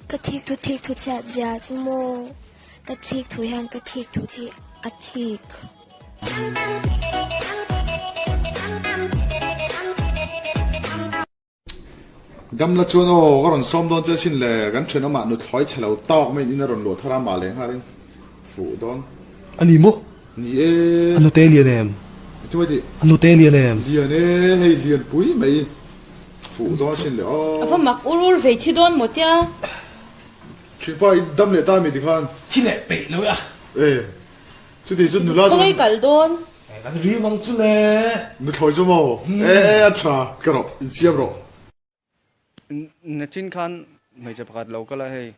Ka thikthu thikthu chhiat zia chu maw? Ka thikthu hian ka thikthu hi a thik. Damla chuan aw ka rawn sawm dawn che asin le, kan thenawmah nuthlawi chhe lo tawk mai in a rawn luah thar a mah leh nghalin fuh dawn. A ni maw? Ni e. A nute lian em? Engtin mai tih? A nute lian em? Lian e, hei lian pui mai fuh dawn asin le aw. A va mak ur ur vei thi dawn maw tia? Thianpa i dam leh ta mi tikhan? Thi leh peih lo e a. E, chuti chu nula chuan. Khawngaih kal dawn. Kan rim ang chu le. Nuthlawi chu maw? E e a tha, ka rawh, insiam rawh. Nachin khan hmeichhe pakhat lo kal a hei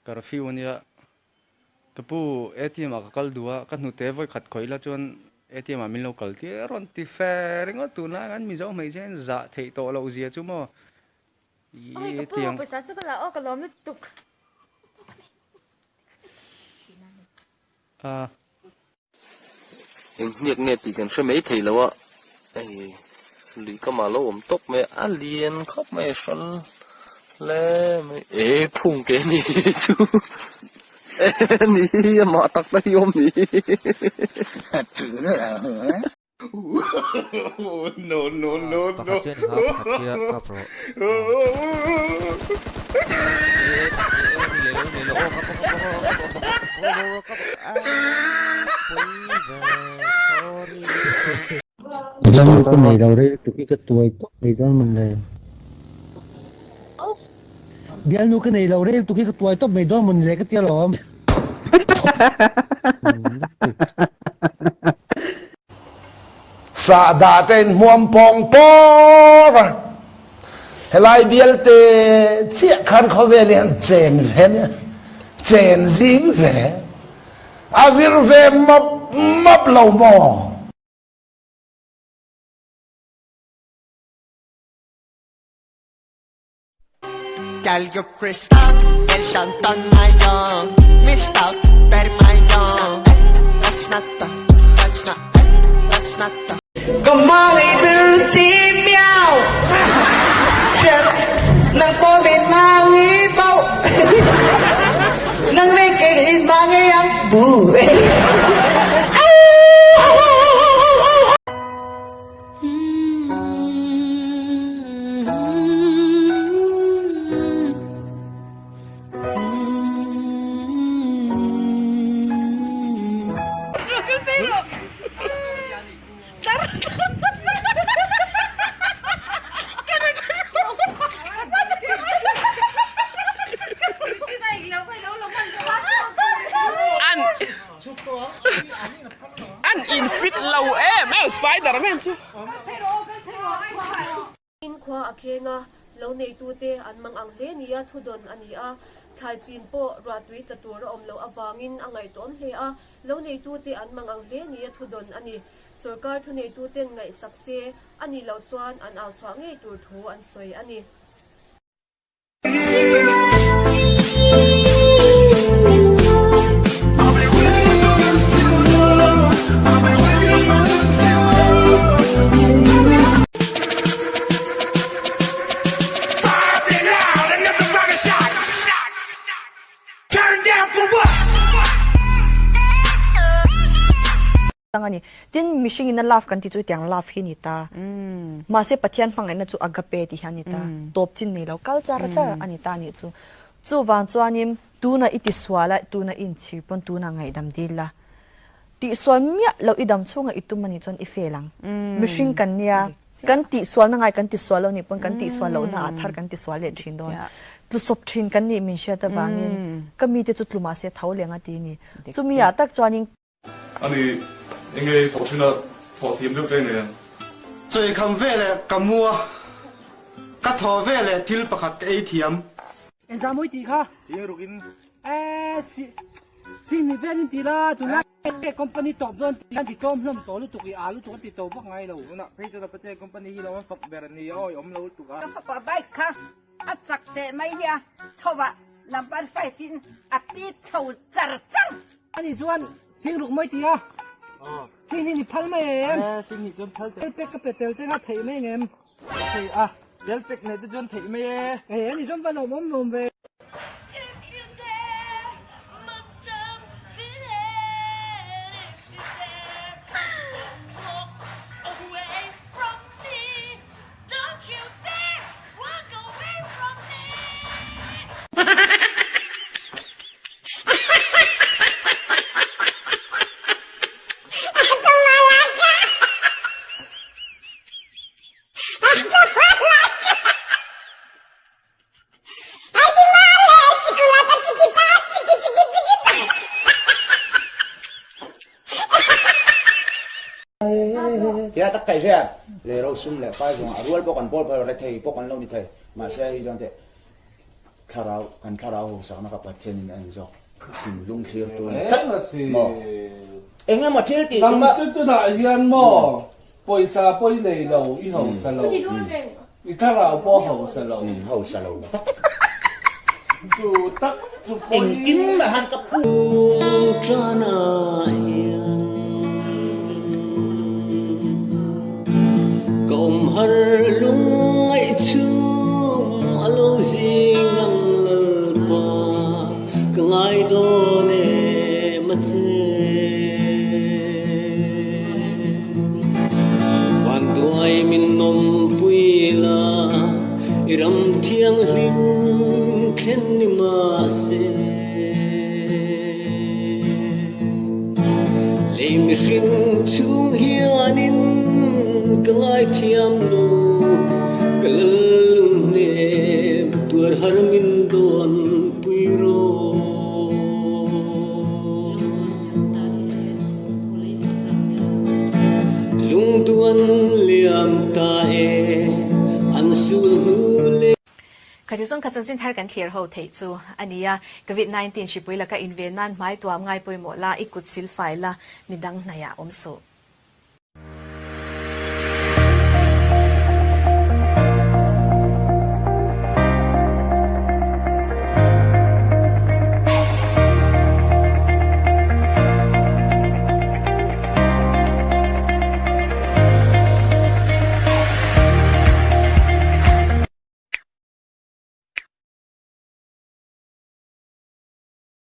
curfew ania ka pu ATM ah ka kal duh a ka hnute vawi khat khawih la chuan ATM ah min lo kal tir a rawn ti fe ringawt tunlai ah khan Mizo hmeichhe hian zah theih tawh loh zia chu maw Oi ka pu pawisa chu ka la aw ka lawm lutuk. A. Eng hniak nge tih kan hre mai thei lo a, hei lui kamah lo awm tawp mai a, a lian khawp mai a hran hle mai e phung ke ni chu e ni amah tak tak hi awm ni. Pakhat chuan i hau pakhat hi a kap rawh. Bialnu ka nei lo rei lutuk hi ka tuai tawp mai dawn mawn le. Bialnu ka nei lo rei lutuk hi ka tuai tawp mai dawn mawn le ka ti alawm. Sahdah te in hmuam pawng pawr a, helai bialte chiah khan khawvel hi an chen ve nia, chen zing ve, a vir ve map map lo maw? Ka hmangaih ber chi miau Hriat nang pawh min hmangaih bauh Nang leh kei in hmangaih ang bu. An in fit lo em em Spiderman chu. In khua a kheng a, lo neitute an mang ang hle nia thudawn a ni a, thlai chin pawh ruahtui tla tur a awm loh avangin a ngaihtuahawm hle a, lo neitute an mang ang hle nia thudawn a ni. Sorkar thuneituten ngaihsak se a nih loh chuan an au chhuah ngei tur thu an sawi a ni. Ang a ni. Tin, mihring in a love kan tih chu hetiang love hi a ni ta. Mahse, Pathian hmangaihna chu agape tih hi a ni ta. Tawp chin nei lo, kal char char a ni ta a nih chu. Chuvang chuanin tuna i tisual a, tuna i inchhir pawn tuna ngaihdam dil la. Tihsual miah loh i dam chhunga i tum a nih chuan i fail ang. Mihring kan nia, kan tihsualna ngai kan tisual lo nih pawn kan tihsual lohna ah thar kan tisual leh thin dawn. Tlusawp thin kan nih min hriat avangin ka mite chu tlu mahse tho leng a ti a ni. Chumi ah tak chuanin Ani enge i thawh thin a, thawh thiam deuh te nen. Chawikham veleh ka mu a, ka thaw veleh thil pakhat ka ei thiam. Engzah mawi tih kha? Sing rukin. Eh, si, sing ni velin ti la, tunlai eh company tawp dawn ti an ti tlawm hlawm tawh lutuk i a lutuk an ti to vak ngai lo. Tunah phei chuan a pache company hi lo an fak ber a ni a, awi awm lo lutuk a. Ka fapa bike kha a chak teh mai hi a, chho ah number five in a pit chho char char. Ani chuan sing ruk mai ti a, sing hi ni phal mai em? Eh, sing hi chuan phal tel pek ka pe tel cheng a theih mai ngem? Theih a, tel pek nei te chuan theih mai e. Eh, ani chuan va lawm awm lawm ve. Tia tak kai hria le ro sum leh pai zawng a rual pawh kan pawl phal rethei pawh kan lo ni thei. Mahse hei chuan teh thlarau kan thlarau hausakna kha Pathian in a en zawk thinlung thlir tu ni tlat maw. Eng emaw thil tih tum a. Nang chu tunah hian maw pawisa pawi nei lo i hausa lo. I thlarau pawh hausa lo. Hausa lo. Chu tak chu pawi. Engkim ah han ka phu. Tana hian ka awm har lungngaih chhung a lo zing ang lalpa ka ngai dawn em a che. Vanduai min nawmpui la i ram thianghlim thlen ni mahse. Lei mihring chhung hianin ka ngaithiam lo, ka lal hnem tuar har min dawn pui rawh. Lungduan liam ta e, an sul hnu le. Khati zawng kha chanchin thar kan thlir ho theih chu a ni a, Covid 19 hripui laka inven nan hmai tuam ngai pawimawh la, i kut sil fai la, midang hnaiah awm suh.